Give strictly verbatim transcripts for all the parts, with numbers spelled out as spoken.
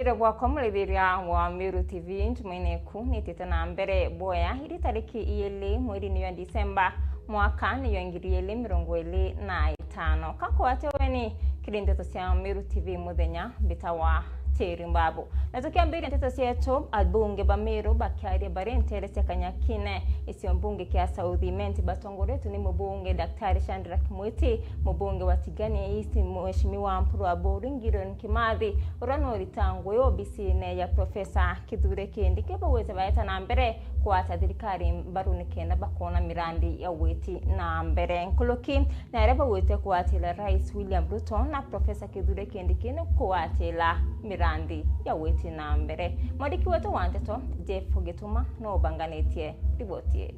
Ire bwakwa murithiria wa Meru T V, njumaine ku nitite na mbere bwoya iri tariki iili mweri niyo Disemba, mwaka niyo ngiri iili mirongo iili na itano. Kakwate weni kiri nteto cia Meru T V muthenya mbitawa Tiri Mbabu. Na tukiambiria nteto cietu, abunge ba Meru bakiaria bari ntere cia Kanyakine, icio mbunge kia South Imenti batongoretwe ni mubunge Daktari Shadrack Mwiti, mubunge wa Tigania East Mheshimiwa Mpuru Aburi, Gideon Kimathi, uria nuritangwi obisine ya Profesa Kithure Kindiki, baugite baeta na mbere kwata thirikari mbaru nikenda bakona mirandi ya witi na mbere. Nkuruki na aria baugite kwatira Rais William Ruto na Profesa Kithure Kindiki ni kwatira mirandi ya witi na mbere. Mwandiki wetu wa nteto Jeff Gituma no ubanganitie riboti ii.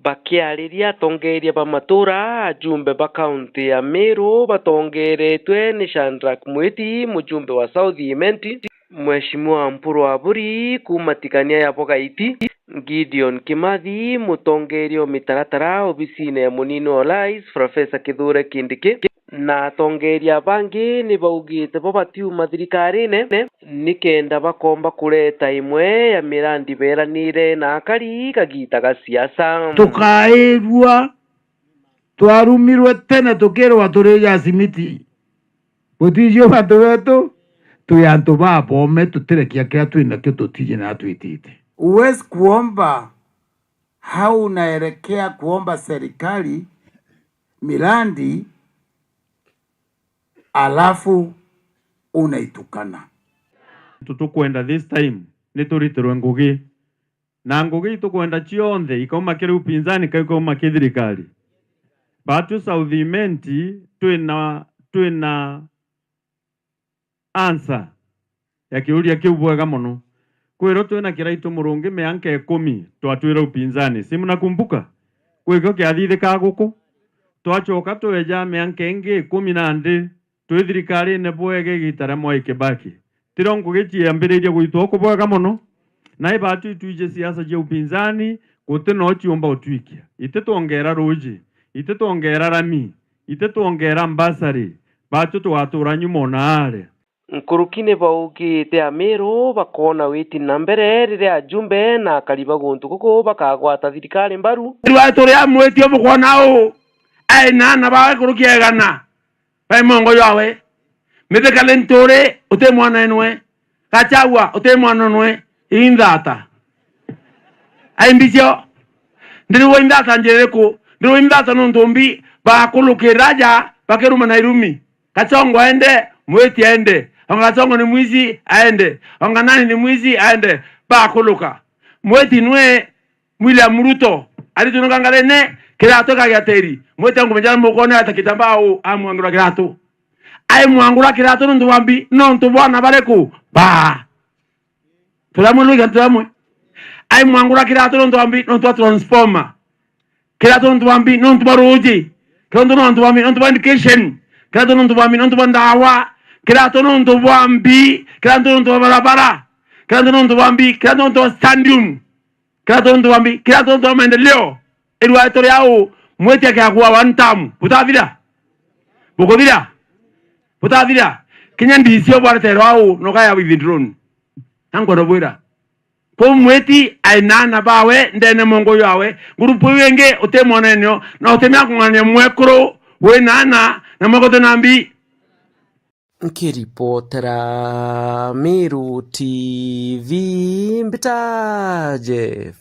Bakiariria atongeria ba matuura, ajumbe ba kaunti ya Meru batongeretwe ni Shadrack Mwiti, mujumbe wa South Imenti, Mheshimiwa Mpuru Aburi kuuma Tigania ya Bogaiti, Gideon Kimathi, mutongeria o mitaratara obisine ya munini wa Rais, Profesa Kithure Kindiki, na atongeria bangi ni baugite bo batiuma thirikarine nikenda bakomba kureta imwe ya mirandi beranire na akari kagiita ga siasa. Tukairua, twarumirwe tene tukirwa turi ja simiti. Gutiji ubantu betu, twi antu babome, tutirekia kiria twinakio tutiji na twitite. Huwezi kuomba hau unaelekea kuomba serikali mirandi alafu unaitukana. Tutukwenda this time ni turitirwe ngugi. Na ngugi itukwenda cionthe ikauma kiri upinzani ka ikauma ki thirikari. Batwi South Imenti twina, twina answer ya kiuria kiu bwega mono. Kwiro twina kiraitu murungi mianka ikumi twatwire upinzani. Si mnakumbuka? Kwikio kiathithikaa guku. Twacoka tweja mianka ingi ikumi nandi twi thirikarine bwega igiita ria Mwai Kibaki. Tirio ngugi ciambiririe gwitwa uku bwega mono. Na ibatwi itwiji siasa cia upinzani, guti no ciumba utwikia. Iti twongera ruuji, iti twongera rami, iti twongera mbasari, batwi tugatuura nyuma o naare. Nkuruki ni baugite Amiru bakoona witi na mbere riria ajumbe na akari ba guntu guku bakagwata thirikari mbaru. Riu turi amwitio bukoona uu, ai na aana bawe nkuruki ya igana, bai mongo jwawe. Mithika Linturi uti mwana enwe, Gachagua uti mwana enwe, inthata. Ai mbicio. Ndirigwa inthata njira iriku? Ndirigwa inthata nontu mbi bakulukira aja bakiruma na irumi. Gachongo aende, Mwiti aende. Onga Gachongo ni mwizi aende. Onga nani ni mwizi aende. Bakuluka. Mwiti nwe William Ruto. Ari tunuka ngarene, kiratu kagia tiri. Mwiti ngumeja mukone ata kitambaa u amwangura kiratu. Ai mwangura kiratu nontu bwa mbi, nontu bwana bariku? Ba. Turi amwe, nwiga turi amwe. Ai mwangura kiratu nontu bwa mbi, nontu bwa transformer. Kiratu nontu bwa mbi, nontu bwa ruuji. Kiratu nontu bwa mbi, nontu bwa education. Kiratu nontu bwa mbi, nontu bwa ndawa. Kiratu nontu bwa mbi, kiratu nontu bwa barabara. Kiratu nontu bwa mbi, kiratu nontu bwa stadium. Kiratu nontu bwa mbi, kiratu nontu bwa maendeleo. Irua turi au, Mwiti akiagua one term. Butathira? Bukuthira? Butathira? Kinya D C obwareterwa au, nokaya withdrawn. Na nkwenda bwira. Kwou Mwiti ai na aana bawe ndene mongo yawe. Ngurupu iu ingi uti mwanenio, na utimenya kung'ania mwekuru wi na aana, na mwekuru uti na mbi. Nkiripotera Meru T V, mbita Jeff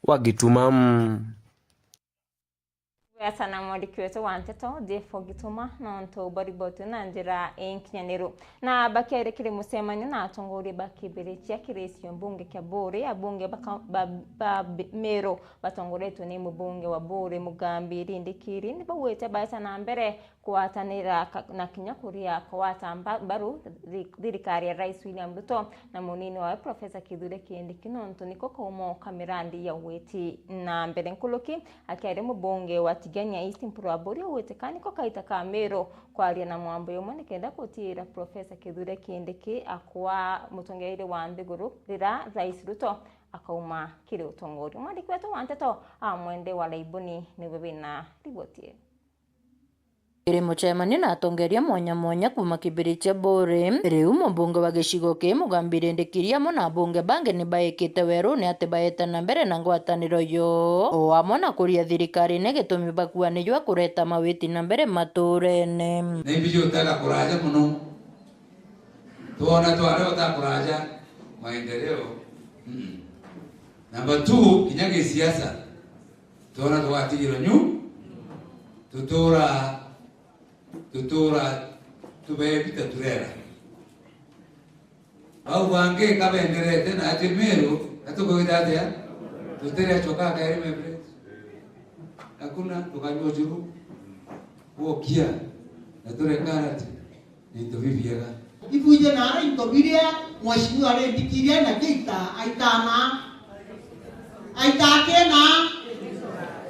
wa Gituma. Wega sana mwandiki wetu wa nteto, Jeff Gituma, nontu bwa riboti na njira inkinyaniru. Na bakiaria kiri mucemanio na atongoria ba kibirichia kiri icio mbunge kia Buuri, abunge baka-, ba, ba, Meru batongoretwe ni mubunge wa Buuri Mugambi Rindikiri, nibaugite baeta na mbere kugwatanira ka-, na kinya kuria kugwata mba-, mbaru thi-, thirikari ya Rais William Ruto na munini wawe Professor Kithure Kindiki, nontu niko kaumo ka mirandi ya ugwiti na mbere. Nkuruki akiaria mubunge wa Tigania East Mpuru Aburi augite ka niko kaita ka Meru kwaria na mwambo yumwe nikenda gutiira Professor Kithure Kindiki akwa mutongeria wa nthiguru riria Rais Ruto akauma kiri utongoria. Mwandiki wetu wa nteto Amwende wa Laibuni niwe wina riboti ii. Kiri mucemanio na atongeria mwanya mwanya kuuma Kibirichia Buri, riu mubunge wa gicigo kii Mugambi Rindikiri amwe na abunge bangi ni baikite weruni ati baete na mbere na ngwataniro yo, o amwe na kuria thirikarine gitumi bakuanijwa kureta mawiti na mbere maturene. Na imbiji utega kuraja mono. Twona tware utakuraja maendeleo. Mm. Number two, kinya gisiasa. Twona twatigirwe nyu. Tutura, tutura, tubebita turera. Bau bangi kabenderete na ati Meru, na tukwita atia? Tutire achoka kairi, my friends. Hakuna, tukanyua ucuru. Wokia. Na ture karati. Ni into bibiega. Ibwije nara into biria Mheshimiwa Rindikiri na Keita aitana. Aita akena.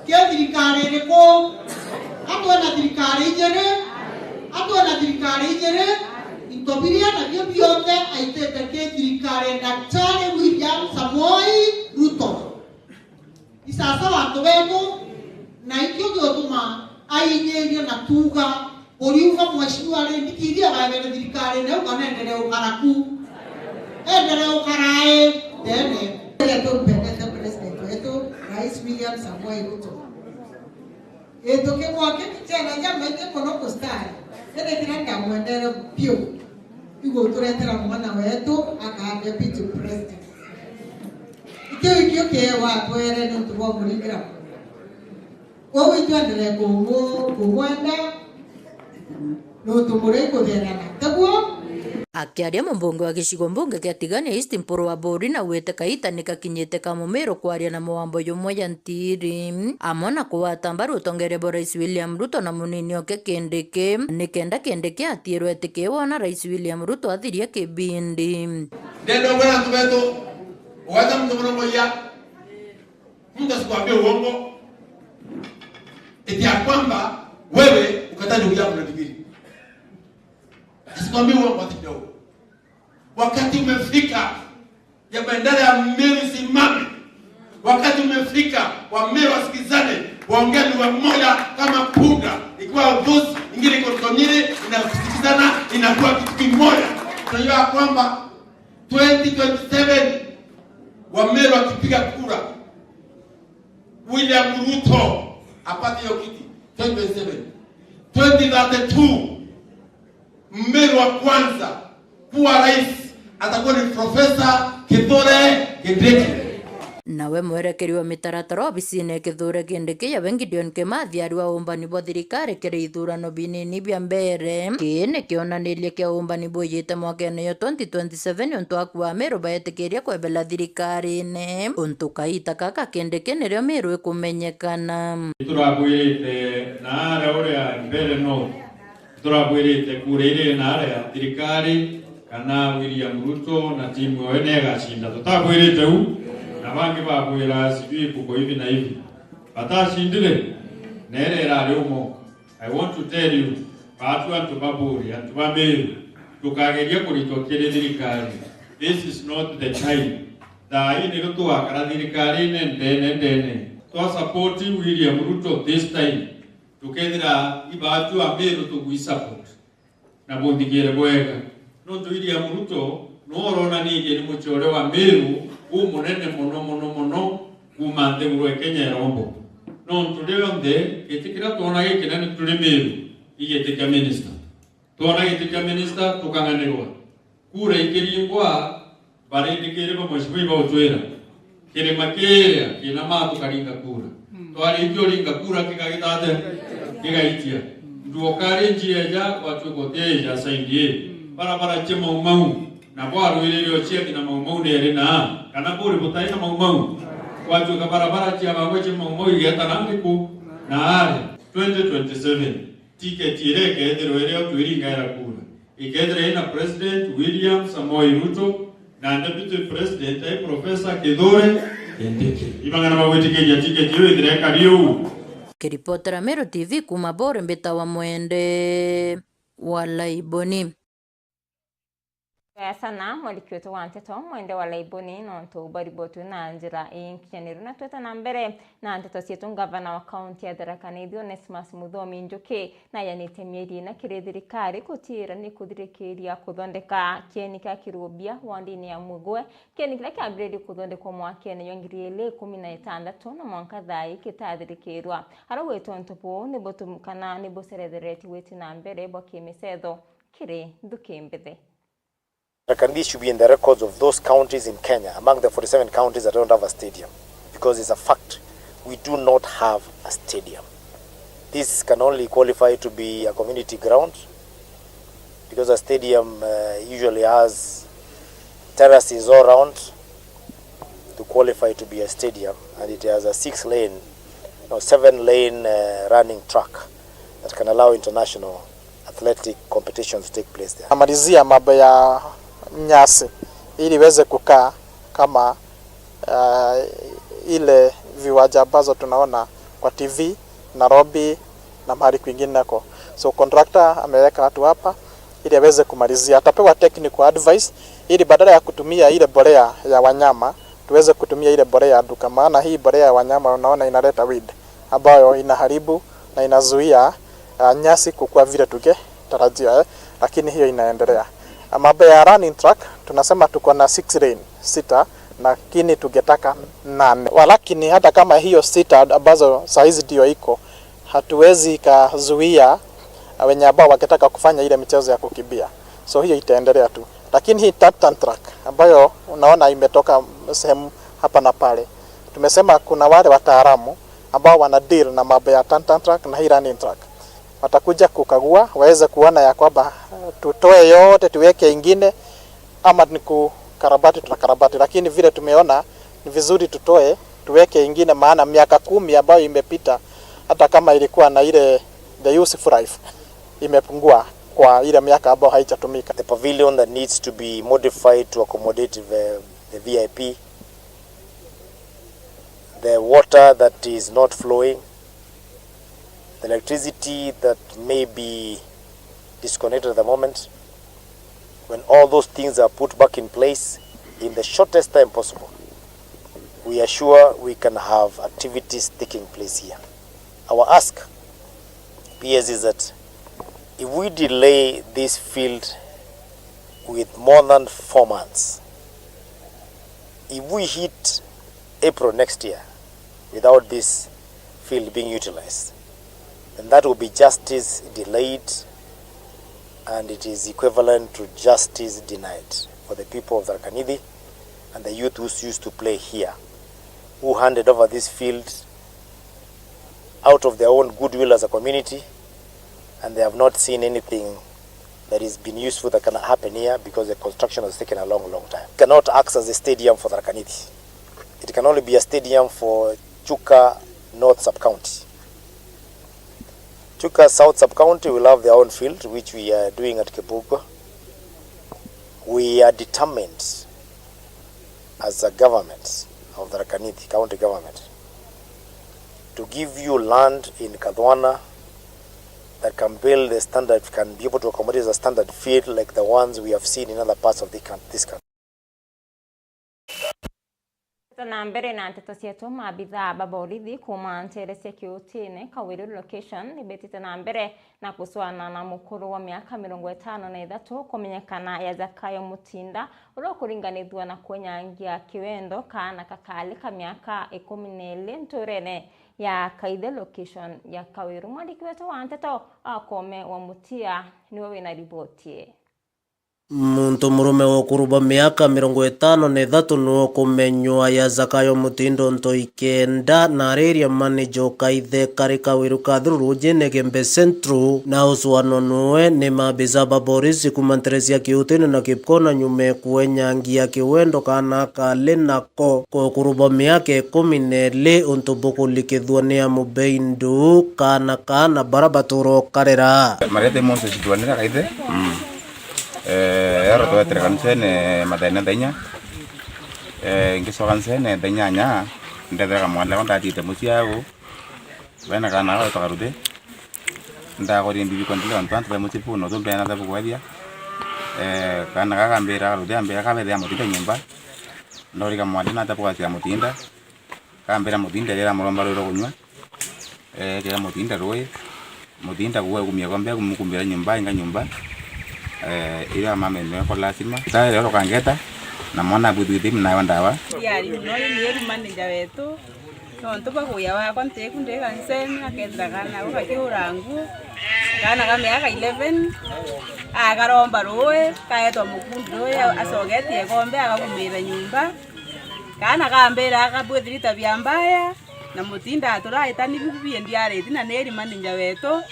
Ke thirikari iriku? Atwe na thirikari ijiri. Atwe na thirikari ijiri. Into biria nabio bionthe aitite ke thirikari ya Daktari William Samoei Ruto. Isasa wa antu betu, na ikio giutuma ainyiria na tuuga, uriuga Mheshimiwa Rindikiri agaebere thirikarine u kana enderee ukara ku? Enderee ukara i ndene. Turia tumpendete President wetu, Rais William Samoei Ruto. Gituki gwake kichena jamaingi mono kustari. Indi kiria ndamwendere biu, iguturetera mwana wetu akaa Deputy President. Ikiu ikio kiewa atwere niuntu bwa umuringira. Kwou itwenderee kumu-, kumwenda. Nontu muria ikutherana, taguo? Akiaria mubunge wa gicigo mbunge kia Tigania East Mpuru wa Buri naugite kaita ni kakinyite ka mumiru kwaria na mwambo jumwe ja ntiri, amwe na kugwata mbaru utongeria bwa Rais William Ruto na munini oke Kindiki, nikenda Kindiki atiirwe etikiwa na Rais William Ruto athiria kibindi. Ndenda kwira antu betu, ugweta muntu muno muya, mtu asikwambie uongo eti ya kwamba wewe ukataja William na digiri. Asikwambie uongo ati ndio. Wakati umefika ya bendera ya Meru isimame. Wakati umefika wa Meru wasikizane, waongee lugha moja kama punda. Ikiwa Uthus, ingine iko Rutonyiri, inasikizana, inakuwa kitu kimoja. Tunajua ya kwamba twenty twenty-seven, Wameru wakipiga kura, William Ruto apate hiyo kiti twenty twenty-seven. Twenty thirty-two, Mmeru wa kwanza kuwa rais atakuwa ni Profesa Kithure Kindiki. Nawe mwerekeri wa mitaratara obisine Kithure Kindiki, yawe Gideon Kimathi, ari wa umbani bwa thirikari kiri ithurano binini bia mbere. Kii ni kionaniria kia umbani bwijite mwakene yo twenty twenty-seven, untu akua Ameru baetikiria kwebela thirikarine. Untu kaita kaka Kindiki nirio Meru ikumenyekana. Turabwirite na aria uria mbere no Turabwirite kura iri na aria thirikari kana William Ruto na timu yawe ni igacinda. Tutabwirite u, na bangi babwira sijui kuko hivi na hivi. Batacindire, na iria irari umo. I want to tell you, baatu antu ba Buri, antu ba Meru, tukageria kuritwa kiri thirikari. This is not the time. Thaa ii nirio tugakara thirikarine ndene ndene. Twa support William Ruto this time. Tukethira ibaatu Ameru tugwi support na bunthikire bwega. Nontu William Ruto nuwe uronanirie ni mucore wa Meru umunene mono, mono, mono kuuma nthiguru e Kenya irombo. Nontu rionthe giti kiria twona gikinene turi Meru, i giti kia minister. Twona giti kia minista tukang'anirwa. Kura ikiringwa, barindikiri ba mheshimiwa ibautwira. Kirima kiria kina maa tukaringa kura. Mm. Twarikia uringa kura kigagita atia? Kigaitia. Nduokari njia eja gwatuika uti eja saindi ii. Mm. Barabara cia Mau Mau, na bwarwirire uciathi na Mau Mau neri na, kana buri butai na Mau Mau. Gwatuika barabara cia bangwe cia Mau Mau igetana ngiku na ari twenty twenty-seven. Tiketi iria ikeethirwa irio twiringaira kura, ikeethirwa ina President William Samoei Ruto na Deputy President ai Professor Kithure Kindiki. Ibang'ana bagwitikiria tiketi iu ithire ikari uu. Kiripotera Meru T V kuuma Buri, mbitawa Mwende wa Laiboni. Asante sana, mwandiki wetu wa nteto, Mwende wa Laiboni, nontu bwa riboti na njira inkinyaniru. Na tweta na mbere na nteto cietu, ngavana wa kaunti ya Tharaka Nithi, Onesmus Muthomi Njuki, nayanitie mieri ina kiri thirikari gutiira ni kuthirikiria kuthondeka kieni kia Kirubia wandini ya Mwigwe, kieni kiria kiambiririe kuthondekwa mwakene jwa ngiri igiri ikumi na itantatu na mwanka thaa ii kitathirikirwa. Arauga untu buu ni butum-, kana ni buceretheretie witi na mbere bwa kimisetho kiri nthuki mbithe. Tharaka Nithi should be in the records of those counties in Kenya, among the forty-seven counties that don't have a stadium, because it's a fact, we do not have a stadium. This can only qualify to be a community ground, because a stadium, uh, usually has terraces all round to qualify to be a stadium, and it has a six lane, no, seven lane, uh, running track that can allow international athletic competitions to take place there. Namalizia mambo ya nyasi ili iweze kukaa kama, uh, ile viwanja ambazo tunaona kwa T V Nairobi na mahali kwingineko. So contractor ameweka watu hapa ili aweze kumalizia. Atapewa technical advice ili badala ya kutumia ile mbolea ya wanyama, tuweze kutumia ile mbolea ya duka, maana hii mbolea ya wanyama unaona inaleta weed ambayo inaharibu na inazuia, uh, nyasi kukua vile tungetarajia, eh, lakini hiyo inaendelea. Mambo ya running track, tunasema tuko na six lane, sita, lakini tungetaka nane. Walakini hata kama hiyo sita ambazo saizi ndio iko, hatuwezi ikazuia wenye ambao wakitaka kufanya ile michezo ya kukimbia. So hiyo itaendelea tu. Lakini hii tartan track ambayo unaona imetoka sehemu hapa na pale, tumesema kuna wale wataalamu ambao wana deal na mambo ya tartan track na hii running track. Watakuja kukagua, waweze kuona ya kwamba, eh, tutoe yote tuweke ingine, ama ni kukarabati tunakarabati, lakini vile tumeona ni vizuri tutoe, tuweke ingine, maana miaka kumi ambayo imepita, hata kama ilikuwa na ile the useful life, imepungua kwa ile miaka ambayo haijatumika. The pavilion that needs to be modified to accommodate the, the V I P, the water that is not flowing, the electricity that may be disconnected at the moment, when all those things are put back in place in the shortest time possible, we are sure we can have activities taking place here. Our ask, P S, is that if we delay this field with more than four months, if we hit April next year without this field being utilized, then that will be justice delayed, and it is equivalent to justice denied for the people of Tharaka Nithi and the youth who used to play here, who handed over this field out of their own goodwill as a community, and they have not seen anything that has been useful that can happen here because the construction has taken a long, long time. It cannot act as a stadium for Tharaka Nithi. It can only be a stadium for Chuka North Sub-County. Chuka South Sub-County will have their own field, which we are doing at Kibugwa. We are determined as a government of Tharaka Nithi County Government to give you land in Kathwana that can build a standard, can be able to accommodate a standard field like the ones we have seen in other parts of the coun-, this country. Na mbere na nteto cietu, maabithaa ba borithi kuuma nteere cia Kiutine, Kawiru location, nibetite na mbere na kucwana na mukuru wa miaka mirongo itano na ithatu kumenyekana ya Zakayo Mutinda, uria ukuringanithua na kwenyangia kiwendo kaana kakali ka miaka ikumi na iiri nturene ya Kaithe location ya Kawiru. Mwandiki wetu wa nteto Akome wa Mutia niwe wina riboti ii. Muntu murume wa ukuru bwa miaka mirongo itano na ithatu niwe ukumenywa ya Zakayo Mutindo Ntoi kenda, na ari area manager o Kaithe kari Kawiru ka Thuru rujine Gembe Central, na ucwanwa niwe ni maabisa ba borisi kuuma ntere cia Kiutine na Kipkona nyuma ya kwenyangia kiwendo kaana kali nako ka ukuru bwa miaka ikumi na iiri untu bukurikithua ni amubei ndu kaana kaana bara batura ukarera. Marete Moses Twanira Kaithe. Mm. Eh, ero twetere kanisene mathene thaa inya. Eh, ngicoka nsene thaa inyanya, ndethera kamwana ndatiite mucii agu. Bena kaana gagwetwa Karuthi. Ndakorie mbibi kwa ndile antu antu be mucii buu no tumbena thabu kwethia. Eh, kaana gaka kambira, ruthi ambira kabethia mutinda nyumba. Ndoriga mwari nata bwasira mutinda. Kambira mutinda, yera muromba rwiro kunywa. Eh, kira mutinda rui. Mutinda kuwa kumia kombe, kumukumbira nyumba, inga nyumba. Eh, ira mama nwe kwa lazima. Sasa leo kangeta, na mwana bwithwithim nayo ndawa. Yari muno, ni eri manager wetu. Nontu bwa kuya wakwa ntiku ndi gansemi, akethira kaana gau gakiura ngu, kaana ka miaka eleven, akaromba rui, kaetwa mukundi rui, acoketie ikombe, agagumira nyumba. Kaana kambira akabwithiri tabia mbaya, na mutinda aturaitani biu biendi ariti na neri manager wetu.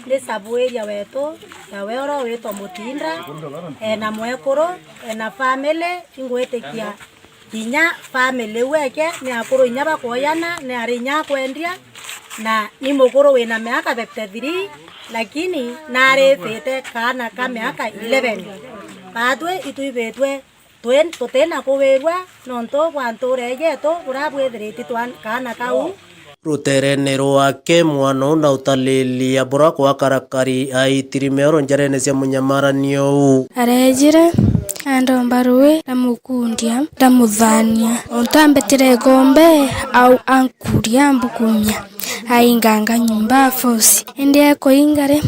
Ndi sabuiria wetu, na we ura witwa Mutinda, ena mwekuru, ena family, ingwitikia kinya family iu eke ni akuru inya bakwoyana, ni ari inya akwendia, na ni mukuru wina miaka fifty-three, lakini narithite kaana ka miaka eleven. Batwi itwibitwe twi-, tutina kuwirua nontu bwa ntuura yetu buria bwithiriti twan-, kaana kau. Ruteerene rwake, mwana uu na utalilia buria kwakarakari aitiri mioro njarene cia munyamaranio uu. Areejire, andomba rui, ndamukundia, ndamuthania. Untu ambetire ikombe, au ankuria mbukumia, ainganga nyumba a force. Indi ekuinga ri,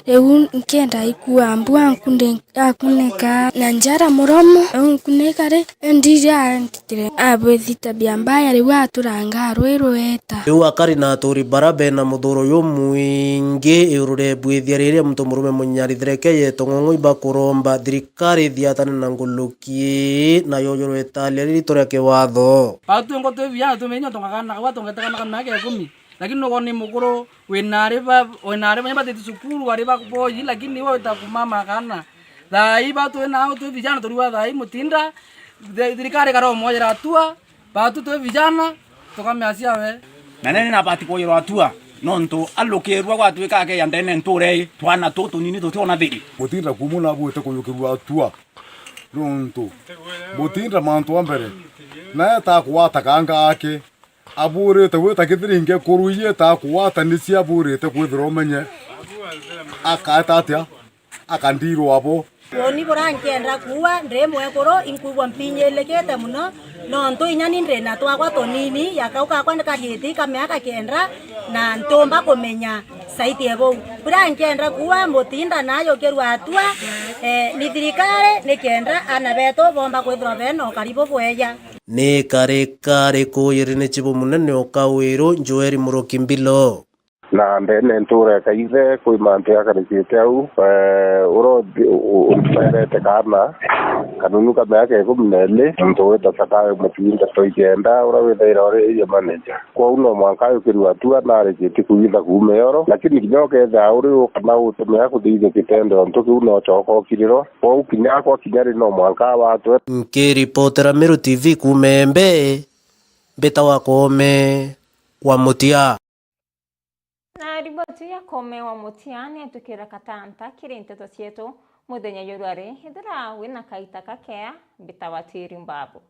riu nkenda ikua mbu ankunde-, akuneka na njara muromo, riu nkuneka ri, indi riria Tire abwithita bia mbaya, riu aturanga rwi rweta. Riu akari na aturi bara bena muthuro jumwingi iguru ria ibwithia riria muntu murume munyari thereke yeto ng'ong'o ibakuromba thirikari ithiatane na nguluki, na yojorwe italia ririto ria kiwatho. Batwi ngo twi vijana tumenye tungakana kau atungetekana ka miaka ikumi. Lakini nukwona ni mukuru, wina ari ba, wina ari banya batiti cukuru, ari ba boyi, lakini iwe wita kumama kana. Thaa ii batu wina au twi vijana turiwa thaa ii Mutinda, thi-, thirikari ikaromwojera hatua, batu twi vijana, tukamea ciawe. Na nene nabati kwojerwa hatua, nontu alukirwa gwatuika akeya ndene nture ii, twana tutu tunini tutiona thiri. Mutinda kumu nabwite kuyukirwa hatua, nontu Mutinda mantu a mbere, nae takwata kanga ake. Aburite gwita kithiringe kuruiye ta akugwatanicia aburite kwithirwa umenye akaeta atia akandirwa abo. Woni buria nkienda kuua ndi mwekuru, inkwigua mpinyilikite mono, nontu inya ni ndi na twakwa tunini, ya kau kakwa ni kariiti ka miaka kenda, na ntiumba kumenya saiti e buu. Buria nkienda kuua Mutinda nayukirua atua, eh, ni thirikari nikenda aana betu bomba kwithirwa bena ukari bubweja. Ni kari kari kuyiri ni chibu munene o Kawiru, Joeli Muruki Mbilo. Na ndene ntura ya Kaithe kwi mantu jakarikite au, eh, uria uthi-, u-, u-, utwerete kaana kanunu ka miaka ikumi na iri, muntu wita Sakayo Mutinda Toigenda, uria withaira uri area manager. Kwou no mwanka ayukirua atua na arikitie kuitha kuuma ioro, lakini kinya ukethia uri u kana utumia kuthithia kitendo ontu kiu no choka ukirirwa. Kwou kinya akwa kinya ri no mwanka awatwe. Nkiripotera Meru T V kuuma Embe, mbita wa Koome wa Mutia. Na riboti ya Koome wa Mutia ni atukira katanta kiri nteto cietu muthenya jwa rwari. Ithira wina kaita kakea, mbita wa Tiri Mbabu.